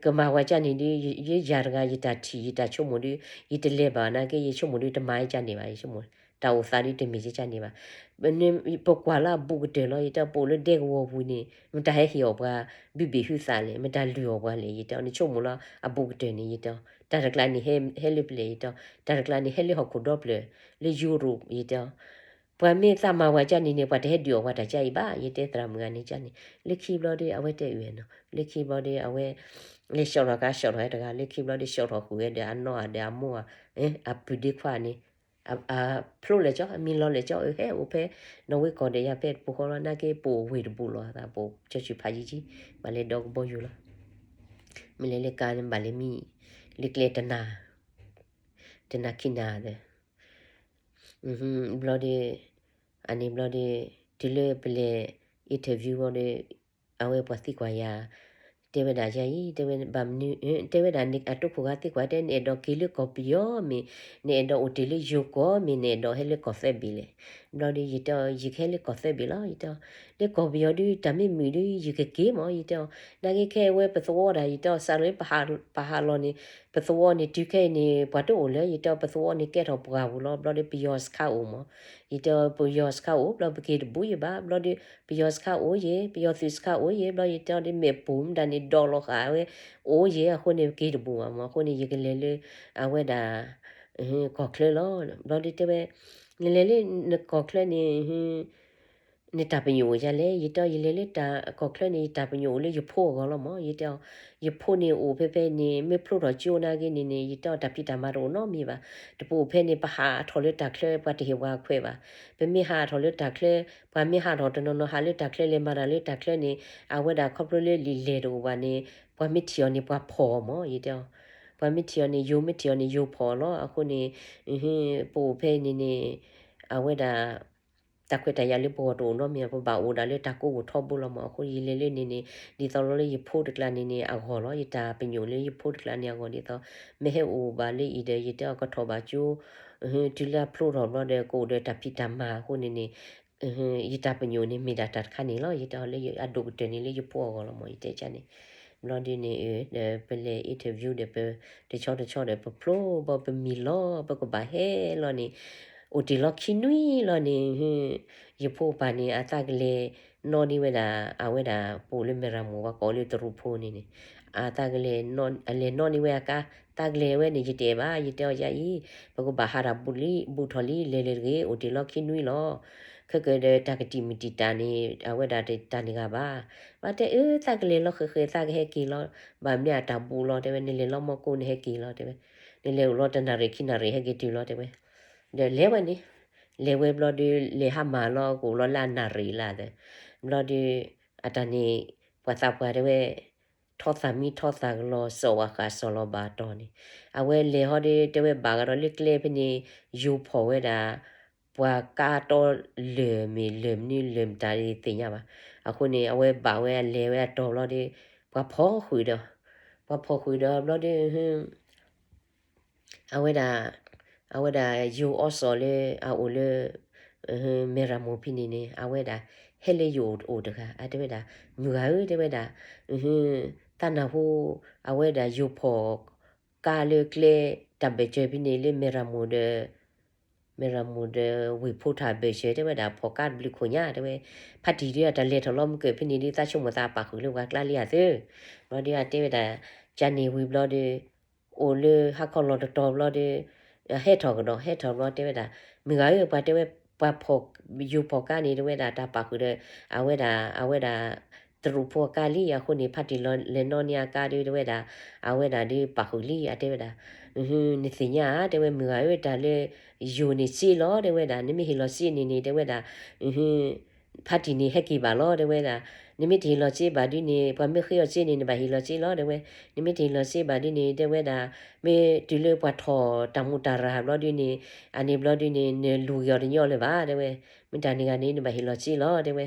ကမၤဝဲကၢ်န့ၣ်ဒီး ယယၤတဂၤ ယတၢ်ထံၣ် ယတၢ်ဆိကမိၣ်ဒီး ယတလဲၤဘၣ်နာ်က့ ယဆိကမိၣ်ဒီး တမၤကၢ်န့ၣ်ဘၣ် ယဆိကမိၣ် တၢ်အိၣ်သးဒီးတမ့ၢ်ကၢ်န့ၣ်ဘၣ် ပကွၢ်လၢအဘူးကတၢၢ်လီၤ ယတဲအီၤ ပအိၣ်လၢဒဲကဝီၤပူၤန့ၣ် မတၤဟဲဟ့ၣ်အီၣ်ပှၤ ဘုဘ့ၣ်ဟုသးလဲၣ် မတၤလုၢ်အီၣ်ပှၤလဲၣ် ယတဲအီၤ နဆိကမိၣ်လီၤ အဘူးကတၢၢ်န့ၣ် ယတဲအီၤ တၢ်တကျါန့ၣ် ဟဲလၢပျဲၢ် ယတဲအီၤ တၢ်တကျါန့ၣ် ဟဲလၢဟီၣ်ခိၣ်ဒီဖျၢၣ် လၢ Europe ယတဲအီၤ ပှၤမ့ၢ်သးမၤဝဲကၢ်န့ၣ်န့ၣ် ပှၤတဟဲဒုးအီၣ်ပှၤတၢ်ကၢ်အံၤဘၣ် ယတဲသရၣ်မုၣ်ဂၤန့ၣ်ကၢ်န့ၣ် လၢခံဘျီဒီး အဝဲတဲအုၣ်နီၤ လၢခံဘျီဒီး အဝဲ လဲၤ short ထီၣ်ကါ short ထီၣ်ဝဲတဂၤ လၢခံဘျီဒီး short ထီၣ်ဃုာ်ဝဲဒီး အနီၢ်ဧါဒီးအမိၢ်ဧါ အပုၢ်ဒ့ခွါန့ၣ် အဖျိလဲၤကၠီ အမံၤလီၤလဲၤကၠီ အဟဲအိၣ်ဖဲ နီၣ်ဝ့ကီၢ်ဒီးယၤဖဲ တပူၤဃီလီၤ နာ်က့ ပအိၣ်ဝ့ၢ်တဘူးလီၤ သးပအိၣ်ကၠီဆူၣ်ဖးယံၤကံ ဘၣ်လဲၤဒီကဘီယူၤလီၤ မ့ၢ်လဲၤလၢကါန့ၣ် ဘၣ်လဲၤမံ လၢကျဲတနၤ တနၤခံနၤဒီး ဘျီဒီး အန့ၣ်ဘျီဒီး တုၤလၢပလဲၤ interview ဘျီဒီး အဝဲပှၤသံကွၢ်ယၤ တဲဝဲဒၣ်ယၤအံၤ တဲဝဲဘၣ်မနုၤ တဲဝဲဒၣ် အတိခိၣ်ဂၤသံကွၢ်တဲ နအဲၣ်ဒိးက့ၤလၢကီၢ်ပယီၤမ့ၢ် နအဲၣ်ဒိးအိၣ်တ့ၢ်လၢယိၤကီၢ်မ့ၢ် နအဲၣ်ဒိးဟဲလၢကီၢ်သၢဘ့ၣ်လဲၣ် ဘျီဒီး ယတဲအီၤ ယကဟဲလၢကီၢ်သၢဘ့ၣ်လီၤ ယတဲအီၤ လၢကီၢ်ပယီၤဒုး တၢ်မ့ၢ်မုာ်ဒုး ယကက့ၤမး ယတဲအီၤ နာ်က့ခဲအံၤဝဲပသဝီဒၣ် ယတဲအီၤ စးထီၣ်လၢပဟးလီၤန့ၣ် ပသဝီန့ၣ် တုၤခဲအံၤန့ၣ် ပှၤတအိၣ်လၢၤ ယတဲအီၤ ပသဝီန့ၣ်ကဲထီၣ်ပှၢ်ပူၤလီၤ ဘျီဒီး ပယီၤစခါအိၣ်မး ယတဲအီၤ ပယီၤစခါအိၣ် ဘျီပက့ၤတဘူးယဘၣ် ဘျီဒီး ပယီၤစခါအိၣ်ယဲ ပယီၤသုးစခါအိၣ်ယဲ ဘျီယတဲအီၤဒ် မဲာ်ပူၤမတၤန့ၣ် ဒီးလီၤဃာ်ဝဲ အိၣ်ယဲ အဃိန့ၣ် ပက့ၤတဘူးဘၣ်မး အဃိန့ၣ် ယကလဲၤလၢ အဝဲဒၣ် ကီၢ်ချၢလီၤ ဘျီဒီးတဲဝဲ နလဲၤလၢနကီၢ်ချၢန့ၣ် နတၢ်ပညိၣ်အိၣ်ဒ်လဲၣ် ယတဲအီၤ ယလဲၤလၢတၢ်ကီၢ်ချၢန့ၣ် ယတၢ်ပညိၣ်အိၣ်လၢယဖိအဂီၢ်လီၤမး ယတဲအီၤ ယဖိန့ၣ်အိၣ်ဖဲဖဲန့ၣ် မ့ၢ်ဖျိထီၣ်ကၠိနာ်က့န့ၣ်န့ၣ် ယတဲအီၤ တၢ်ဖံးတၢ်မၤတအိၣ်နီတမံၤဘၣ် တပအိၣ်ဖဲန့ၣ် ပဟးထီၣ်လၢတၢ်ချၢ ပှၤတဟ့ၣ်ပှၤခွဲးဘၣ် ပမ့ၢ်ဟးထီၣ်လၢတၢ်ချၢ ပှၤမ့ၢ်ဟးထီၣ်တနီၤနီၤ ဟးလၢတၢ်ချၢလဲၤမၤတၢ်လၢတၢ်ချၢန့ၣ် အဝဲဒၣ်ခီဖျိလၢလံာ်လဲၢ်တအိၣ်ဘၣ်န့ၣ် ပှၤမ့ၢ်ထံၣ်အီၤန့ၣ် ပှၤဖီၣ်အီၤမး ယတဲအီၤ ပှၤမ့ၢ်ထံၣ်အီၤန့ၣ် ယိၤမ့ၢ်ထံၣ်အီၤန့ၣ် ယိၤဖီၣ်အီၤလီၤ အဃိန့ၣ် ပအိၣ်ဖဲန့ၣ်န့ၣ် အဝဲဒၣ် တၢ်ခွဲးတၢ်ယာ်လၢပဂီၢ်တအိၣ်နီတမံၤ ပဘၣ်အိၣ်ဒၣ်လၢတၢ်ကိးအိၣ်ထီဘိလီၤမး အဃိယလဲၤလၢန့ၣ်န့ၣ် ဒ်သိးလီၤလၢယဖိတကျါန့ၣ်န့ၣ် အဂီၢ်လီၤ ယတၢ်ပညိၣ်လၢယဖိတကျါန့ၣ်အဂီၢ်ဒ်သိး မ့ၢ်ဟဲအိၣ်ဘၣ်လၢအံၤဒီး ယတဲအီၤကထီၣ်ဘၣ်ကၠိ တုၤလၢအဖျိထီၣ်ဘျီဒီး ကအိၣ်ဒီးတၢ်ဖံးတၢ်မၤအဃိန့ၣ်န့ၣ် ယတၢ်ပညိၣ်န့ၣ် မ့ၢ်ဒၣ်တၢ်တခါန့ၣ်လီၤ ယတဲအီၤလၢအဒိၣ်ကတၢၢ်န့ၣ်လၢယဖိအဂီၢ်လီၤမး ယတဲကန့ၣ် ဘျီဒုန့ၣ် ပလဲၤ interview ဒီး ပတဆီတဆီဒီး ပဖျိဘၣ်ပမံၤလီၤ ပကဘၣ်ဟဲလီၤန့ၣ် အိၣ်တ့ၢ်လီၤခံနွံလီၤန့ၣ် ယဖိပၢ်န့ၣ် အသးကလဲၤနီၣ်န့ၢ်ဝဲဒၣ် အဝဲဒၣ်ပအိၣ်လၢမဲၢ်ရမိၢ် ပှၤကိးလၢတရူးဖိန့ၣ်န့ၣ် အသးကလဲၤ အလဲၤနီၣ်န့ၢ်ဝဲအကါ သးကလဲၤဝဲန့ၣ် ယတဲဘၣ် ယတဲအီၤယၤအံၤ ပကဘၣ်ဟးတၢ်ဘူးလံ ဘူးထီၣ်လံ လဲၤလဲၤတဂ့ၤ အိၣ်တ့ၢ်လီၤခံနွံလီၤ ခဲကဒီးတၢ်ကတံာ်မုၢ်တံာ်တာ်န့ၣ် အဝဲဒၣ်တၢ်န့ၣ်ဂၤဘၣ် ဘၣ်တဲအၢ သးကလဲၤလီၤဃဲးဃဲး သးကဟဲက့ၤလီၤ ဘၣ်မနုၤအတၢ်ဘူးလီၤ တဲဝဲ နလဲၤလီၤမီၢ်ကိၢ် နဟဲက့ၤလီၤ တဲဝဲ နလဲၤအိၣ်လီၤတနၣ်ရံၣ်ခံနၣ်ရံၣ် ဟဲက့ၤတုၤလီၤ တဲဝဲ ဒီးလဲၤဝဲန့ၣ် လဲၤဝဲဘျီဒီး လဲၤဟးမၤလီၤ ကအိၣ်လီၤလၢအနၣ်ရံၣ်လၢ်သၢ ဘျီဒီး အတၢ်န့ၣ် ပှၤသးပှၢ်တဲဝဲ ထီသးမံထီသးကလီၤ စီၤဝၤဃးစီၤလီၤဘၣ်တီၢ်န့ၣ် အဝဲလဲၤဟီဒီး တဲဝဲဘၣ်ကဒီးလၢကျဲဖဲန့ၣ် ယိၤဖီၣ်ဝဲဒၣ် ပှၤကါတီလၢာ်မ့ၢ်လၢာ်မနုၤလၢာ်မတၤသ့ၣ်ညါဘၣ် အဃိန့ၣ် အဝဲဘၣ်ဝဲအလဲၤဝဲအတီၢ်ဘျီဒီး ပှၤဖီၣ်ဃုာ်ဒီး ပှၤဖီၣ်ဃုာ်ဒီးဘျီဒီး အဝဲဒၣ် အဝဲဒၣ်ယိၤအီစီၣ်လၢအအိၣ်လၢ မဲၢ်ရမိၢ်ဖဲန့ၣ်န့ၣ် အဝဲဒၣ် ဟဲလၢယိၤအိၣ်တဂၤ အတဲဝဲဒၣ်, မုၢ်ဂၤဧၢ တဲဝဲဒၣ်, သးနၢ်ဟူ အဝဲဒၣ်ယိၤဖီၣ်ကါလၢကျဲ တၢ်ဘၢၣ်စၢၤဖဲန့ၣ်လၢမဲၢ်ရမိၢ်ဒီး မဲၢ်ရမိၢ်ဒီးဝ့ၢ်ဖိထၣ်ဘၢၣ်စၢၤ တဲဝဲဒၣ် ဖီၣ်ကါတဘျုးခိၣ်ညါ တဲဝဲ, ဖါတံၢ်ဒုးအတၢ်လဲၤထီၣ်လီၤမုၢ်ကၢၢ်ဖဲန့ၣ်ဒုး သးဆိကမိၣ်သးပာ်ဃုာ်လၢပှၤကျါလံဧါသၢ, ဘျီဒုးအတဲဝဲဒၣ်, ကန့ၣ်ဝံၤဘျီဒုး အိၣ်လၢဟါခီလီၤတတီၤဘျီဒီး ဟဲထီၣ်ကဒီး ဟဲထီၣ်ဘျီတဲဝဲဒၣ်, မုၢ်ဂၤဧၢ ပှၤတဲဝဲ ပှၤဖီၣ် ယိၤဖီၣ်ကါန့ၣ် တဲဝဲဒၣ်တၢ်ပာ်ဃုာ်ဒီး အဝဲဒၣ် အဝဲဒၣ် တရူးဖိအကါလံ အဃိန့ၣ် ဖါတံၢ်လီၤလဲၤနီၣ်န့ၢ်အကါဒုး တဲဝဲဒၣ် အဝဲဒၣ်ဒုးပာ်ဃုာ်လံ အတဲဝဲဒၣ်, နသ့ၣ်ညါဧါ တဲဝဲမုၢ်ဂၤဧၢ တၢ်လၢ ယိၤန့ၣ်စ့လီၤ တဲဝဲဒၣ် နမ့ၢ်ဟ့ၣ်လီၤစ့န့ၣ်န့ၣ် တဲဝဲဒၣ် ဖါတံၢ်န့ၣ်ဟဲက့ၤဘၣ်လီၤ တဲဝဲဒၣ်, နမ့ၢ်တဟ့ၣ်လီၤစ့ဘၣ်ဒုးန့ၣ် ပှၤမ့ၢ်ဃ့အီၤစ့န့ၣ် နဘၣ်ဟ့ၣ်လီၤစ့လီၤ တဲဝဲ, နမ့ၢ်တဟ့ၣ်လီၤစ့ဘၣ်ဒုးန့ၣ် တဲဝဲဒၣ်, မ့ၢ်တုၤလၢပှၤထီၣ်တၢ်မူးတၢ်ရၢ်ဘျီဒုးန့ၣ် အန့ၣ်ဘျီဒုးန့ၣ် နလူၤက့ၤအီၤတညီလၢၤဘၣ် တဲဝဲ, မ့ၢ်တၢ်န့ၣ်ဂၤန့ၣ် နဘၣ်ဟ့ၣ်လီၤစ့လီၤ တဲဝဲ,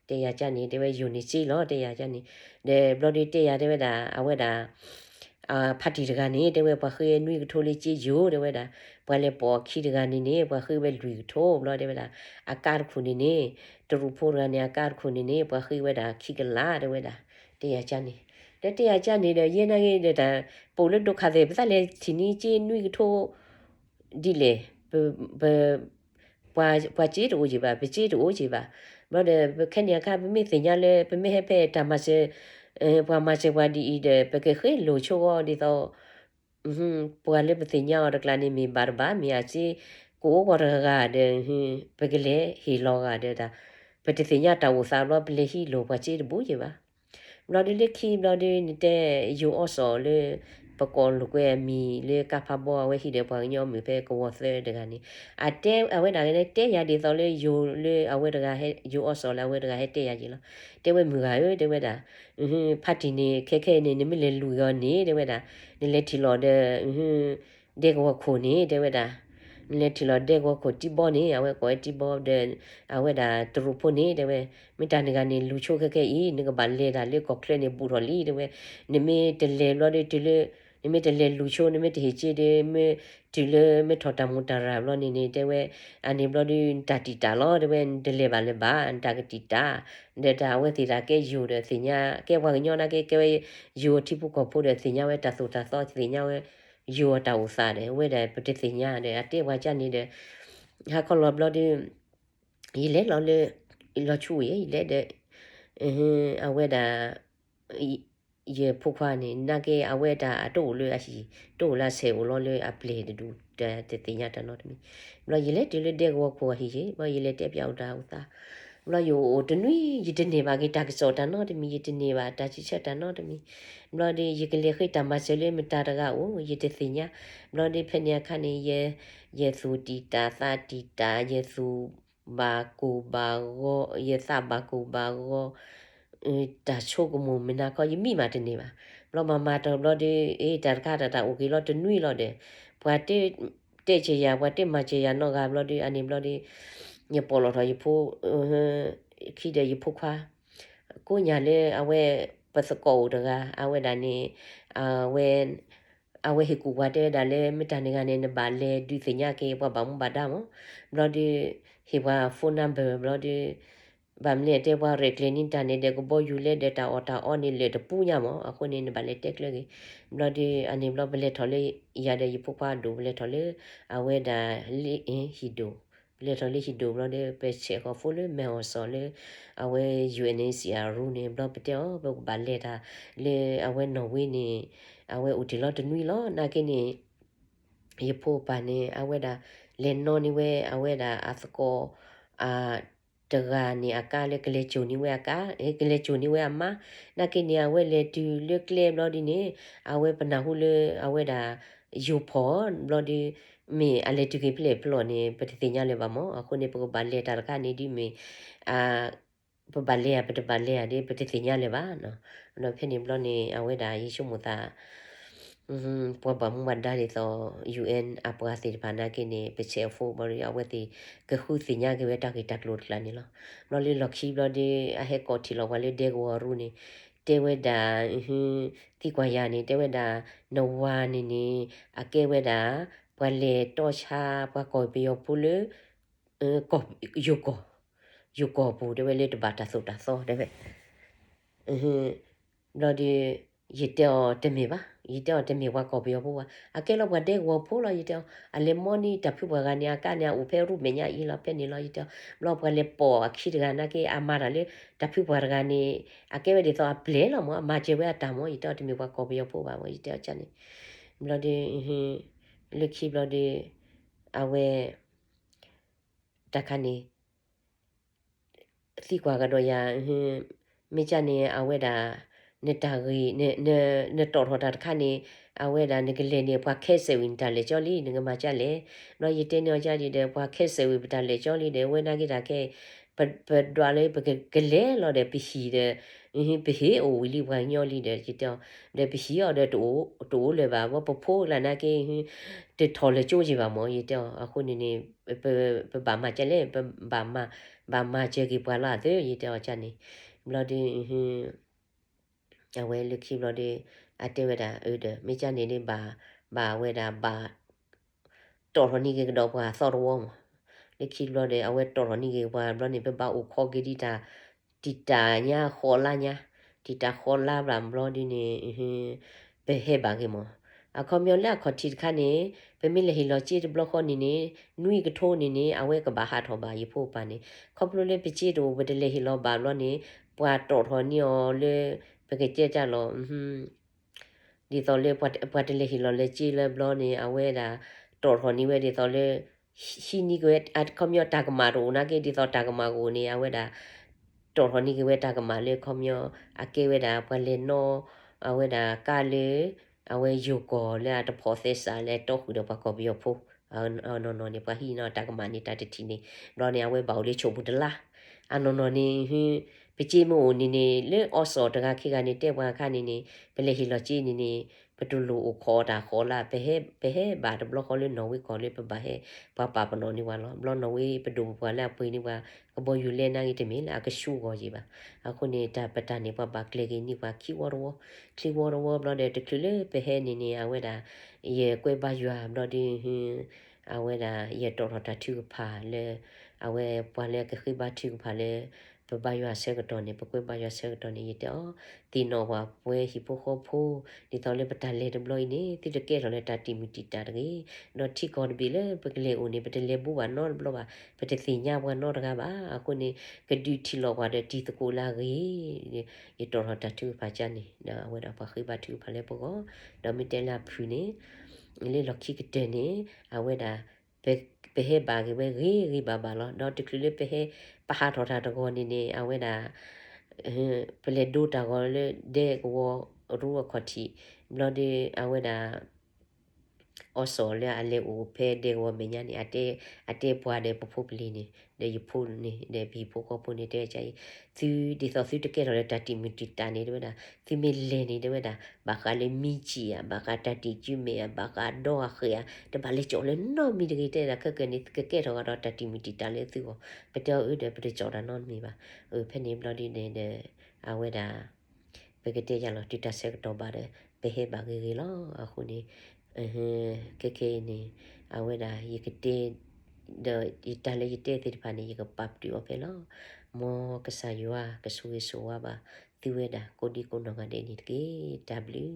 တဲယၤကန့ၣ် တဲဝဲယိၤန့ၣ်စ့လီၤ တဲယၤကန့ၣ်, ဒီးဘျီဒုးတဲယၤတဲဝဲဒၣ် အဝဲဒၣ် ဖါတံၢ်တဂၤန့ၣ် တဲဝဲပှၤဃ့နွံကထိလၢစ့ယိၤ တဲဝဲဒၣ်, ပှၤလဲၤပိာ်အခံတဂၤန့ၣ်န့ၣ် ပှၤဃ့ဝဲလွံၢ်ကထိဘျီတဲဝဲဒၣ်, အကါတခိၣ်န့ၣ်န့ၣ်, တရူးဖိတဂၤန့ၣ် အကါတခိၣ်န့ၣ်န့ၣ် ပှၤဃ့ဝဲဒၣ်ခံကလး တဲဝဲဒၣ်, တဲယၤကန့ၣ်, ဒီးတဲယၤကန့ၣ်ဒီး ယဲနာ်က့ဒီးတၢ် ပအိၣ်လၢဒိခါသဲး ပသးလဲၤထံၣ်န့ၢ်စ့နွံကထိ ဒ်လဲၣ်, ပ ပှၤစ့တအိၣ်က့ၤဘၣ်, ပစ့တအိၣ်က့ၤဘၣ်, ဘျီဒီး ပခဲန့ၣ်အခါ ပမ့ၢ်သ့ၣ်ညါလၢ ပမ့ၢ်ဟဲဖဲတၢ်မၤစၢၤ, ပှၤမၤစၢၤပှၤဒ်အံၤဒီး ပကဃ့လိာ်ဆိအီၤဒ်သိး ပှၤလၢပသ့ၣ်ညါအီၤတကျါန့ၣ် မ့ၢ်ဘၣ်တဘၣ် မ့ၢ်အစ့ ကအိၣ်ဂီၢ်တဂၤဒီး ပကလဲၤဟ့ၣ်လီၤဂၤဒီးတၢ်, ပတသ့ၣ်ညါတၢ်အိၣ်သးဘျီ ပလဲၤဟံးလိာ်ပှၤစ့တဘူးက့ၤဘၣ်. ဘျီဒုးလၢခံဘျီဒုး နတဲယိၤအီစီၣ်လၢ ပကိးလိာ်ကွဲအမံၤလၢကါဖးဘီ အဝဲဟံးဒီးပှၤကညီမုၣ်ဖဲကဝီၤသၢတဂၤန့ၣ်, အတဲအဝဲဒၣ်န့ၣ် တဲယၤဒ်သိးလၢယိၤလၢအဝဲတဂၤဟဲ ယိၤအီစီၣ်လၢအဝဲတဂၤဟဲတဲယၤက့ၤလီၤ. တဲဝဲမုၢ်ဂၤဧၢ တဲဝဲဒၣ်, ဖါတံၢ်န့ၣ် ခဲခဲအံၤန့ၣ် နမ့ၢ်လဲၤလူၤက့ၤအီၤန့ၣ် တဲဝဲဒၣ်, နလဲၤထံၣ်လီၤဒီး ဒဲကဝီၤခိၣ်န့ၣ် တဲဝဲဒၣ်, နလဲၤထံၣ်လီၤဒဲကဝီၤခိၣ်တံဘီန့ၣ် အဝဲကိးဝဲတံဘီဒီး အဝဲဒၣ်တရူးဖိန့ၣ် တဲဝဲ, မ့ၢ်တၢ်န့ၣ်ဂၤန့ၣ် လူၤဆိခဲခဲအံၤ နကဘၣ်လဲၤတၢ်လၢကီၢ်ချၢန့ၣ် ဘူးထီၣ်လံ တဲဝဲ, နမ့ၢ်တလဲၤဘျီဒီးတုၤလၢ နမ့ၢ်တလဲၤလူၤဆိ နမ့ၢ်တဟ့ၣ်စ့ဒီး မ့ၢ်တုၤလၢမ့ၢ်ထီၣ်တၢ်မူးတၢ်ရၢ်ဘျီန့ၣ်န့ၣ် တဲဝဲ, အန့ၣ်ဘျီဒုး နတၢ်တံာ်တာ်လီၤ တဲဝဲ, နတလဲၤဘၣ်လၢၤဘၣ် နတၢ်ကတံာ်တာ်, ဒီးတၢ်အဝဲသ့ၣ်တၢ်ကဲယိၤဒီးသ့ၣ်ညါ ကဲပှၤကညီနာ်က့ ကဲဝဲယိၤထံဖိကီၢ်ဖိဒီးသ့ၣ်ညါဝဲတၢ်သိၣ်တၢ်သီ သ့ၣ်ညါဝဲ ယိၤအတၢ်အိၣ်သးဒီး အဝဲဒၣ်ပတသ့ၣ်ညါဒီး အတဲပှၤကန့ၣ်ဒီး ဟါခီလီၤဘျီဒုး ယလဲၤလီၤလၢ လီၤဆူၣ်ယဲ ယလဲၤဒီး အဝဲဒၣ် ယဖိခွါန့ၣ် နာ်က့အဝဲတၢ်အတအိၣ်လၢအဟံၣ် တအိၣ်လၢအဆဲးအိၣ်လီၤလၢအပျဲၢ်တဒူၣ် တသ့ၣ်ညါတၢ်နီတမံၤ, ဘျီယလဲၤတုၤလၢဒဲကဝီၤခိၣ်အဟံၣ်ယဲ ဘျီယလဲၤတဲပၠးအီၤတၢ်အိၣ်သး, ဘျီယအိၣ်တနွံ ယတန့ၢ်ဘၣ်က့ၤတၢ်ကစီၣ်တၢ်နီတမံၤ ယတန့ၢ်ဘၣ်တၢ်စံးဆၢတၢ်နီတမံၤ, ဘျီဒီး ယကလဲၤဃ့တၢ်မၤစၢၤလၢမတၤတဂၤအိၣ် ယတသ့ၣ်ညါ, ဘျီဒီးဖဲန့ၣ်အခါန့ၣ် ယ ယသူၣ်တံာ်တာ်သးတံာ်တာ် ယသူၣ်ဘၣ်ကိၢ်ဘၣ်ဂီၤ ယသးဘၣ်ကိၢ်ဘၣ်ဂီၤ တၢ်ဆိကမိၣ်မုၢ်နၤခီ ယမံမးတန့ၢ်ဘၣ်. ဘျီမၤမၤတီၢ်ဘျီဒီး အ့ တၢ်တခါတၢ်တၢ်အိၣ်က့ၤလီၤတနွံလီၤဒီး ပှၤတတဲဆဲးယၤ ပှၤတမၤစၢၤယၤနီတဂၤဘျီဒီး အန့ၣ်ဘျီဒီး ယပိာ်လီၤထီၣ်ယဖိ ခံဒီးယဖိခွါ ကိးညါလၢအဝဲ ပသကိးအိၣ်တဂၤ အဝဲဒၣ်န့ၣ် အဝဲ အဝဲဟ့ၣ်ကူၣ်ပှၤတဲဝဲဒၣ်လၢ မ့ၢ်တၢ်န့ၣ်ဂၤန့ၣ် နဘၣ်လဲၤဒုးသ့ၣ်ညါက့ၤပှၤဘၣ်မူဘၣ်ဒါမး. ဘျီဒီး ဟ့ၣ်ပှၤ phone number ဘျီဒီး ဘၣ်မနုၤတဲပှၤရဲၣ်ကျဲၤန့ၢ်တၢ်န့ၣ်ဒီး ကဘီယူၤလဲဒီးတၢ်အီၣ်တၢ်အီန့ၣ်လၢာ်တပူၤညါမး. အဃိန့ၣ် နဘၣ်လဲၤတဲကျၢၤက့ၤ. ဘျီဒီး အန့ၣ်ဘျီပလဲၤထီၣ်လၢ ယၤဒီးယဖိခွါအဒိၣ် ပလဲၤထီၣ်လၢ အဝဲဒၣ်လၢဟံၣ်ဒိၣ် ပလဲၤထီၣ်လၢဟံၣ်ဒိၣ်ဘျီဒီး ပဆဲးဃီၤဖိလၢမဲာ်အီၣ်စီၣ်လၢ အဝဲ ယူဢၣ်ၣ်ၣ်စံၣ်အရူန့ၣ် ဘျီပတဲအီၤ ပကဘၣ်လဲၤတၢ်လၢအဝဲနီၣ်ဝ့န့ၣ် အဝဲအိၣ်တ့ၢ်လီၤတနွံလီၤ. နာ်က့န့ၣ် ယဖိပၢ်န့ၣ် အဝဲဒၣ်လဲၤနီၣ်န့ၢ်ဝဲ အဝဲဒၣ်အသကိး အ တဂၤန့ၣ်အကါလၢကလဲၤစိာ်န့ၢ်ဝဲအကါ ကလဲၤစိာ်န့ၢ်ဝဲအမါ. နာ်က့န့ၣ် အဝဲလဲၤတုၤလၢကျဲဘျီဒ်န့ၣ် အဝဲပနၢ်ဟူလၢအဝဲဒၣ် ယိၤဖီၣ်ဘျီဒီး မ့ၢ်အလဲၤတုၤက့ၤဖဲလဲၣ်ဖဲလဲၣ်န့ၣ် ပတသ့ၣ်ညါလၢၤဘၣ်မး. အဃိန့ၣ် ပကဘၣ်လဲၤတၢ်တခါန့ၣ်ဒ်မ့ၢ် ပဘၣ်လဲၤဧါ ပတဘၣ်လဲၤဧါဒီး ပတသ့ၣ်ညါလၢၤဘၣ်. ဒီးဖဲန့ၣ်ဘျီန့ၣ် အဝဲဒၣ်ယဆိကမိၣ်သး ပှၤဘၣ်မူဘၣ်ဒါဒ်သိး ယူၢ်အၣ် အပှၤသ့ၣ်တဖၣ်နာ်က့န့ၣ် ပဆဲးအဖိဘျီဒီး အဝဲသ့ၣ်ကဃုသ့ၣ်ညါက့ၤဝဲတၢ်ဂ့ၢ်တၢ်ကျိၤတကျါန့ၣ်လီၤ. ဘျီလၢလီၢ်ခံဘျီဒီး အဟဲကိးထံၣ်လီၤပှၤလၢဒဲကဝီၤရူန့ၣ် တဲဝဲဒၣ် သံကွၢ်ယၤန့ၣ် တဲဝဲဒၣ် နဝၤန့ၣ်န့ၣ် အကဲဝဲဒၣ် ပှၤလဲၤတီဆါ ပှၤကီၢ်ပယီၤဖိလၢ ကီၢ်ယိၤကီၢ် ယိၤကီၢ်ပူၤ တဲဝဲ လၢတဘၣ်တၢ်သိၣ်တၢ်သီ တဲဝဲ ဘျီဒီး ယတဲအီၤတမ့ၢ်ဘၣ်, ယတဲအီၤတမ့ၢ်ပှၤကီၢ်ပယီၤဖိဘၣ်, အကဲလီၤပှၤဒဲကဝီၤဖိလီၤ ယတဲအီၤ, အလဲၤမီန့ၢ်တၢ်ဖုပှၤဂၤန့ၣ် အကါန့ၣ် အအိၣ်ဖဲရူမဲာ်ညါအံၤလီၤ ဖဲန့ၣ်လီၤ ယတဲအီၤ, ဘျီပှၤလဲၤပိာ်အခံတဂၤနာ်က့ အမၤတၢ်လၢ တၢ်ဖုပှၤတဂၤန့ၣ် အကဲဝဲဒ်သိးအပျဲၢ်လီၤမး အမၤစၢၤဝဲအတၢ်မး ယတဲအီၤတမ့ၢ်ပှၤကီၢ်ပယီၤဖိဘၣ်မး ယတဲအီၤန့ၣ်, ဘျီဒီး လၢခံဘျီဒီး အဝဲ တၢ်ခါန့ၣ် သံကွၢ်ကဒီးယၤ, မ့ၢ်ကၢ်န့ၣ် အဝဲဒၣ် နတၢ်ဂ့ၢ် နတီၣ်ထီၣ်တၢ်တခါန့ၣ် အဝဲဒၣ်နကလဲၤန့ၣ် ပှၤခဲစဲးဝံၤ နတၢ်လဲၤကၠီလံ နကမၤကၢ်လဲၣ်, ဘျီယတဲန့ၢ်အီၤကၢ်ဒံးဒီး ပှၤခဲစဲးဝံၤ ပတၢ်လဲၤကၠီလံဒီး ဝဲနာ်က့တၢ်ခဲ ပဒွးလၢပကလဲၤလီၤဒီး ပဟံၣ်ဒီး ပဟ့ၣ်အိၣ်ဝံၤလံပှၤကညီလံဒီး ယတဲအီၤ, ဒီးပဟံၣ်အီၤဒီး တအိၣ်လၢၤဘၣ် ဝဲပဖိကလၢ်နာ်က့ တထီၣ်လဲၤကၠိက့ၤဘၣ်မး ယတဲအီၤ, အဃိန့ၣ်န့ၣ် ပဘၣ်မၤကၢ်လဲၣ် ပဘၣ်မၤ ဘၣ်မၤစၢၤက့ၤပှၤလီၤအသး ယတဲအီၤကၢ်န့ၣ်, ဘျီဒီး အဝဲလၢခံဘျီဒီး အတဲဝဲဒၣ် အၢဒီး မ့ၢ်ကၢ်န့ၣ်န့ၣ် ဘၣ် ဘၣ်ဝဲဒၣ် ဘၣ် တီၣ်ထီၣ်န့ၢ်က့ၤကဒီးပှၤသီတဝီမး, လၢခံဘျီဒီး အဝဲတီၣ်ထီၣ်န့ၢ်က့ၤပှၤဘျီန့ၣ် ပဘၣ်အိၣ်ခိးက့ၤဒ်တၢ် တံာ်တာ်ညါဃိးလါညါ, တံာ်တာ်ဃိးလါဘျီဘျီဒ်န့ၣ် ပဟဲဘၣ်က့ၤမး, အခီပညီလၢအခီၣ်ထံးတခါန့ၣ် ပမ့ၢ်လဲၤဟ့ၣ်လီၤစ့တဘျီဃီန့ၣ်န့ၣ် နွံကထိန့ၣ်န့ၣ် အဝဲကဘၣ်ဟးထီၣ်ဘၣ်ယဖိပၢ်န့ၣ်, ခီဖျိလၢပစ့တအိၣ် ပတလဲၤဟ့ၣ်လီၤဘၣ်ဘျီန့ၣ် ပှၤတီၣ်ထီၣ်န့ၢ်အီၤလၢ ပကတဲတၢ်လီၤ ဒ်သိးလၢပှၤတလဲၤဟ့ၣ်လီၤလၢစ့လၢဘျီန့ၣ် အဝဲဒၣ် တီၣ်ထီၣ်န့ၢ်ဝဲဒ်သိးလၢ ဟံးန့ၢ်က့ၤဝဲ အခီပညီတၢ်ကမၣ်တအိၣ်နာ်က့ ဒ်သိးတၢ်ကမၣ်ကအိၣ်န့ၣ် အဝဲဒၣ် တီၣ်ထီၣ်န့ၢ်က့ၤဝဲတၢ်ကမၣ်လၢခီပညီ အကဲဝဲဒၣ်ပှၤလဲၤနီၣ် အဝဲဒၣ်ကါလၢ အဝဲယိၤကီၢ်လၢအတဖိးသဲစးလၢတီဃုာ်ဒီးပှၤကီၢ်ပယီၤဖိ အနီၢ်နီၢ်န့ၣ် ပှၤဟံးန့ၢ်တၢ်ကမၣ်န့ၣ် တၢ်တထံၣ်န့ၣ် ဘျီန့ၣ် အဝဲဘၣ်အိၣ်လၢဆိးပူၤတလါ အနီၢ်နီၢ်န့ၣ် ပစ့မ့ၢ်အိၣ်န့ၣ်န့ၣ် လၢအီစီၣ်တဂၤခံဂၤန့ၣ် တဲပှၤအခါန့ၣ်န့ၣ် ပလဲၤဟ့ၣ်လီၤစ့န့ၣ်န့ၣ် ပတလိၣ်အိၣ်ခိးတၢ်ဃိးလါ ပဟဲဘၣ်တဘျီဃီလၢနီၣ်ဝ့ကီၢ်လၢပဘၣ်ဟဲ ပှၤပာ်ပနီၣ်န့ၢ်ပှၤလီၤ. ဘျီနီၣ်ဝ့ပဒိၣ်ပပှၢ်လၢအပှ့ၤန့ၢ်ပှၤ ကဘီယူၤလဲနာ်က့တမ့ၢ်လၢအကဆူဂီၤယံၤဘၣ်. အဃိန့ၣ် တၢ်ပတၢ်န့ၣ် ပှၤဘၣ်ကျဲၤက့ၤန့ၢ်ပှၤခံဝီတဝီ ခံဝီတဝီဘျီဒီး တချုးလၢပဟဲန့ၣ်န့ၣ် အဝဲဒၣ် ယကွဲဘါယွၤဘျီဒီး အဝဲဒၣ် ယတီၣ်ထီၣ်တၢ်ထုကဖၣ်လၢ အဝဲပှၤလၢကဃ့ဘါထုကဖၣ်လၢ ပဘါယွၤဆၢကတီၢ်န့ၣ် ပကွဲဘါယွၤဆၢကတီၢ်န့ၣ် ယတဲအီၤ သ့ၣ်နီၣ်ပှၤပှဲၤဟံၣ်ဖိဃီဖိ ဒ်သိးလၢပတၢ်လဲၤတဘျီအံၤန့ၣ် သုတကဲထီၣ်လၢတၢ်တံၢ်မုၢ်တံာ်တာ်တဂ့ၤ, ဒီးထံကီၢ်တဘ့ၣ်လၢပကလဲၤအိၣ်န့ၣ် ပတလဲၤဘူးဘၣ်နီတဘျီဘၣ်, ပတသ့ၣ်ညါပှၤနီတဂၤဘၣ်. အဃိန့ၣ် ကဒုးထံၣ်လိာ်ပှၤဒီးတံၤသကိးလၢအဂ့ၤ ယတီၣ်ထီၣ်တၢ်ထုကဖၣ်ကၢ်န့ၣ် ဒီးအဝဲဒၣ်ပှၤဃ့ဘါထုကဖၣ်လၢပဂီၢ်, ဒီးမ့ၢ်တဲလၢအဖုၣ်န့ၣ် လၢလီၢ်ခံကတၢၢ်န့ၣ် အဝဲဒၣ် ပဟဲဘၣ်က့ၤဝဲဂ့ၤဂ့ၤဘၣ်ဘၣ်လီၤ. ဒီးတချုးလၢပဟဲ ပဟးထီၣ်တၢ်တဂီၤန့ၣ်န့ၣ် အဝဲဒၣ် ပလဲၤဒိတၢ်ဂီၤလၢဒဲကဝီၤရူအခီၣ်ထံး ဘျီဒီး အဝဲဒၣ် အီစီၣ်လၢအလဲၤအိၣ်ဖဲဒဲကဝီၤမဲာ်ညါန့ၣ် အတဲပှၤဒီးပဖိပလံၤန့ၣ် ဒီးယဖိန့ၣ် ဒီးပဟံၣ်ဖိဃီဖိန့ၣ် တဲဝဲဒ်အံၤ, သုဒ်သိးသုတကဲထီၣ်လၢတၢ်တံၢ်မုၢ်တံာ်တာ်န့ၣ် တဲဝဲဒၣ်, သုမ့ၢ်လဲၤန့ၣ် တဲဝဲဒၣ် ဘၣ်ဃးလၢမံကံၣ်ဧါ, ဘၣ်ဃးတၢ်တံာ်စုမဲာ်ဧါ, ဘၣ်ဃးဒီအဃဲးဧါ, တဘၣ်လဲၤကၠီၣ်လၢနီတမံၤတဂ့ၤ တဲဒၣ် ခဲကနံၣ်န့ၣ် ကကဲထီၣ်ကဒီးတၢ်တံၢ်မုၢ်တံာ်တာ်လၢသုဂီၢ်, ပတဲအီၤအၢဒီး ပတကၠီၣ်တၢ်နီတမံၤဘၣ်. အဖဲန့ၣ်ဘျီဒ်န့ၣ်ဒီး အဝဲဒၣ် ပကတဲယၤလီၤ တုၤတၢ်ဆၢကတီၢ်ဘၣ်ဒီး ပဟဲဘၣ်ဂ့ၤဂ့ၤလီၤ. အဃိန့ၣ် ခဲခဲအံၤန့ၣ် အဝဲဒၣ်ယကတဲ ဒီးယတၢ်လၢယတဲသ့ၣ်တဖၣ်န့ၣ် ယကပာ်ပတုာ်အီၤဖဲလီၤ. မ်ကစၢ်ယွၤကဆိၣ်ဂ့ၤဆိၣ်ဝါဘၣ် သုဝဲဒၣ်ကိးဒံကိးနီၢ်ဂၤဒဲးန့ၣ်တက့ၢ်. တၢ်ဘျုး